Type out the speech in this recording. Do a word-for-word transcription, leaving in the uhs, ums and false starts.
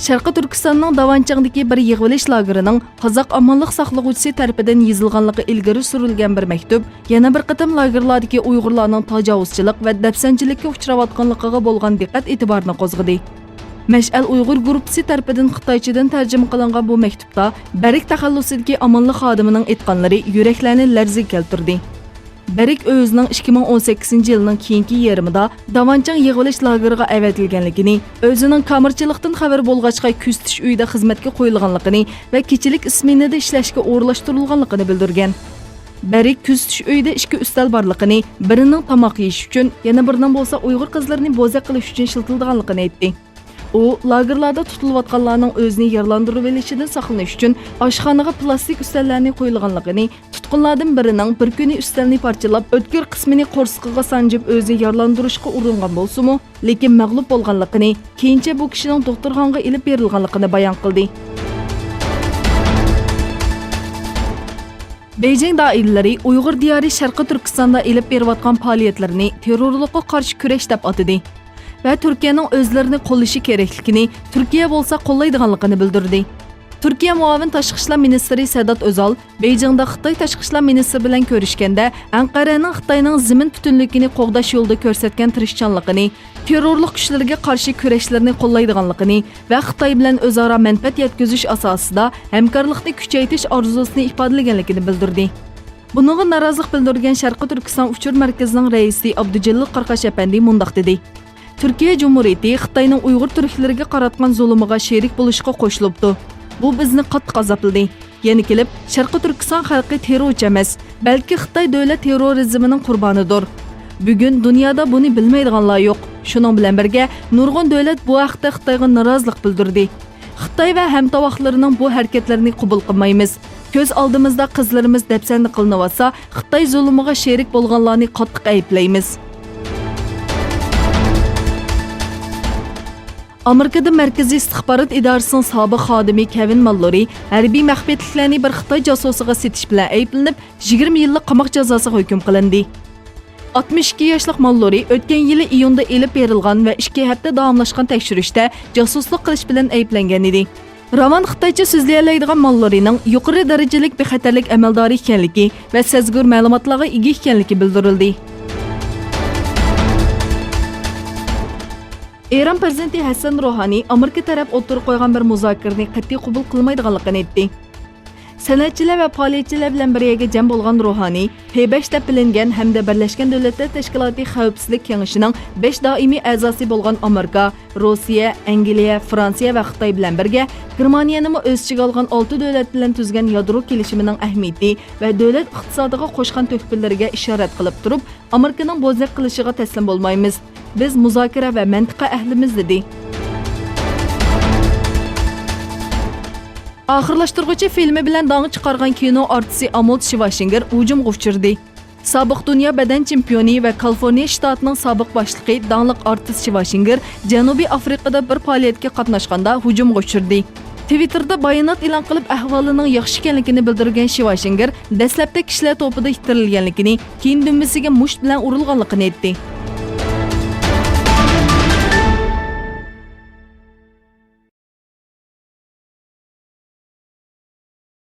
شەرقىي تۈركىستاننىڭ داۋانچىڭدىكى بىر يىغىۋېلىش لاگېرىنىڭ قازاق ئامانلىق ساقلىغۇچىسى تەرىپىدىن يېزىلغانلىقى ئىلگىرى سۈرۈلگەن بىر مەكتۇپ يەنە بىر قېتىم لاگېرلاردىكى ئۇيغۇرلارنىڭ تاجاۋۇزچىلىق ۋە دەپسەندىچىلىككە ئۇچراۋاتقانلىقىغا بولغان دىققەت ئېتىبارنى قوزغىدى. مەشئەل ئۇيغۇر گۇرۇپپىسى تەرىپىدىن خىتايچىدىن تەرجىمە قىلىنغان بۇ مەكتۇپتا بەرگ تەخەللۇسىدىكى ئامانلىق خادىمىنىڭ ئېيتقانلىرى يۈرەكلەرنى لەرزىگە كەلتۈردى. بېرىك ئۆزىنىڭ ئىككى مىڭ ئون سەككىزىنچى يىلنىڭ كېيىنكى يېرىمىدا داۋانچىڭ يىغىۋېلىش لاگېرىغا ئەۋەتىلگەنلىكىنى، ئۆزىنىڭ كامېرچىلىقتىن خەۋىرى بولغاچقا كۆزىتىش ئۆيىدە خىزمەتكە قويۇلغانلىقىنى ۋە كېچىلىك ئىسمېنىدا ئىشلەشكە ئورۇنلاشتۇرۇلغانلىقىنى بىلدۈرگەن. بېرىك كۆزىتىش ئۆيىدە ئىككى ئۈستەل بارلىقىنى، بىرىنىڭ تاماق يېيىش ئۈچۈن، يەنە بىرىنىڭ بولسا ئۇيغۇر قىزلىرىنى بوزەك قىلىش ئۈچۈن ئىشلىتىلىدىغانلىقىنى ئېيتتى. ئۇ لاگېرلاردا تۇتۇلۇۋاتقانلارنىڭ ئۆزىنى يارىلاندۇرۇۋېلىشىدىن ساقلىنىش ئۈچۈن ئاشخانىغا پىلاستىك ئۈستەللەرنى قويۇلغانلىقىنى، تۇتقۇنلاردىن بىرىنىڭ بىر كۈنى ئۈستەلنى پارچىلاپ، ئۆتكۈر قىسمىنى قورسىقىغا سانجىپ ئۆزىنى يارىلاندۇرۇشقا ئۇرۇنغان بولسىمۇ، لېكىن مەغلۇپ بولغانلىقىنى، كېيىنچە بۇ كىشىنىڭ دوختۇرخانىغا ئېلىپ بېرىلغانلىقىنى بايان قىلدى. بېيجىڭ دائىرىلىرى ئۇيغۇر دىيارى شەرقىي تۈركىستاندا ئېلىپ بېرىۋاتقان پائالىيەتلىرىنى تېررورلۇققا قارشى كۈرەش دەپ ئاتىدى ۋە تۈركىيەنىڭ ئۆزلىرىنى قوللىشى كېرەكلىكىنى، تۈركىيە بولسا قوللايدىغانلىقىنى بىلدۈردى. تۈركىيە مۇئاۋىن تاشقى ئىشلار مىنىستىرى سەدات ئۆزال بېيجىڭدا خىتاي تاشقى ئىشلار مىنىستىرى بىلەن كۆرۈشكەندە، ئەنقەرەنىڭ خىتاينىڭ زېمىن پۈتۈنلۈكىنى قوغداش يولىدا كۆرسەتكەن تىرىشچانلىقىنى، تېررورلۇق كۈچلىرىگە قارشى كۈرەشلىرىنى قوللايدىغانلىقىنى ۋە خىتاي بىلەن ئۆزئارا مەنپەئەت يەتكۈزۈش ئاساسىدا ھەمكارلىقنى كۈچەيتىش ئارزۇسىنى ئىپادىلىگەنلىكىنى بىلدۈردى. بۇنىڭغا نارازىلىق بىلدۈرگەن شەرقىي تۈركىستان ئۇچۇر مەركىزىنىڭ رەئىسى ئابدۇجېلىل قاراقاش ئەپەندى مۇنداق دېدى: تۈركىيە جۇمھۇرىيىتى خىتاينىڭ ئۇيغۇر تۈركلىرىگە قاراتقان زۇلۇمىغا شېرىك بولۇشقا قوشۇلۇپتۇ. بۇ بىزنى قاتتىق ئازابلىدى. يەنە كېلىپ، شەرقىي تۈركىستان خەلقى تېررورچى ئەمەس، بەلكى خىتاي دۆلەت تېررورىزمىنىڭ قۇربانىدۇر. بۈگۈن دۇنيادا بۇنى بىلمەيدىغانلار يوق. شۇنىڭ بىلەن بىرگە، نۇرغۇن دۆلەت بۇ ھەقتە خىتايغا نارازىلىق بىلدۈردى. خىتاي ۋە ھەمتاۋاقلىرىنىڭ بۇ ھەرىكەتلىرىنى قوبۇل قىلمايمىز. كۆز ئالدىمىزدا قىزلىرىمىز دەپسەندە قىلىنىۋاتسا، خىتاي زۇلۇمىغا شېرىك بولغانلارنى قاتتىق ئەيىبلەيمىز. ئامېرىكىدا مەركىزىي ئىستىخبارات ئىدارىسىنىڭ سابىق خادىمى كېۋىن ماللورى ھەربىي مەخپىيەتلىكلەرنى بىر خىتاي جاسۇسىغا سېتىش بىلەن ئەيىبلىنىپ، يىگىرمە يىللىق قاماق جازاسىغا ھۆكۈم قىلىندى. ئاتمىش ئىككى ياشلىق ماللورى ئۆتكەن يىلى ئىيۇندا ئېلىپ بېرىلغان ۋە ئىككى ھەپتە داۋاملاشقان تەكشۈرۈشتە جاسۇسلۇق قىلىش بىلەن ئەيىبلەنگەن ئىدى. راۋان خىتايچە سۆزلىيەلەيدىغان ماللورىنىڭ يۇقىرى دەرىجىلىك بىخەتەرلىك ئەمەلدارى ئىكەنلىكى ۋە سەزگۈر مەلۇماتلارغا ئىگە ئىكەنلىكى بىلدۈرۈلدى. ئىران پىرېزىدېنتى ھەسەن روھانى ئامېرىكا تەرەپ ئوتتۇرىغا قويغان بىر مۇزاكىرىنى قەتئىي قوبۇل قىلمايدىغانلىقىنى ئېيتتى. سەنئەتچىلەر ۋە پائالىيەتچىلەر بىلەن بىر يەرگە جەم بولغان روھانى، پې بەش دەپ بىلىنگەن ھەمدە بىرلەشكەن دۆلەتلەر تەشكىلاتى خەۋپسىزلىك كېڭىشىنىڭ بەش دائىمىي ئەزاسى بولغان ئامېرىكا، روسىيە، ئەنگلىيە، فرانسىيە ۋە خىتاي بىلەن بىرگە گېرمانىيەنىمۇ ئۆز ئىچىگە ئالغان ئالتە دۆلەت بىلەن تۈزگەن يادرو كېلىشىمىنىڭ ئەھمىيىتى ۋە دۆلەت ئىقتىسادىغا قوشقان تۆھپىلىرىگە ئىشارەت قىلىپ تۇرۇپ، ئامېرىكىنىڭ بوزەك قىلىشىغا تەسلىم بولمايمىز. بىز مۇزاكىرە ۋە مەنتىقە ئەھلىمىز، دېدى. ئاخىرلاشتۇرغۇچى فىلمى بىلەن داڭ چىقارغان كىنو ئارتىسى ئامولد شىۋاشىنگېر ھۇجۇمغا ئۇچرىدى. سابىق دۇنيا بەدەن چېمپىيونى ۋە كالىفورنىيە شتاتىنىڭ سابىق باشلىقى، داڭلىق ئارتىس شىۋاشىنگېر جەنۇبىي ئافرىقىدا بىر پائالىيەتكە قاتناشقاندا ھۇجۇمغا ئۇچرىدى. تىۋىتتېردا بايانات ئېلان قىلىپ، ئەھۋالىنىڭ ياخشى ئىكەنلىكىنى بىلدۈرگەن شىۋاشىنگېر دەسلەپتە كىشىلەر توپىدا ئىتتىرىلگەنلىكىنى، كېيىن دۈمبىسىگە مۇشت بىلەن ئۇرۇلغانلىقىنى ئېيتتى.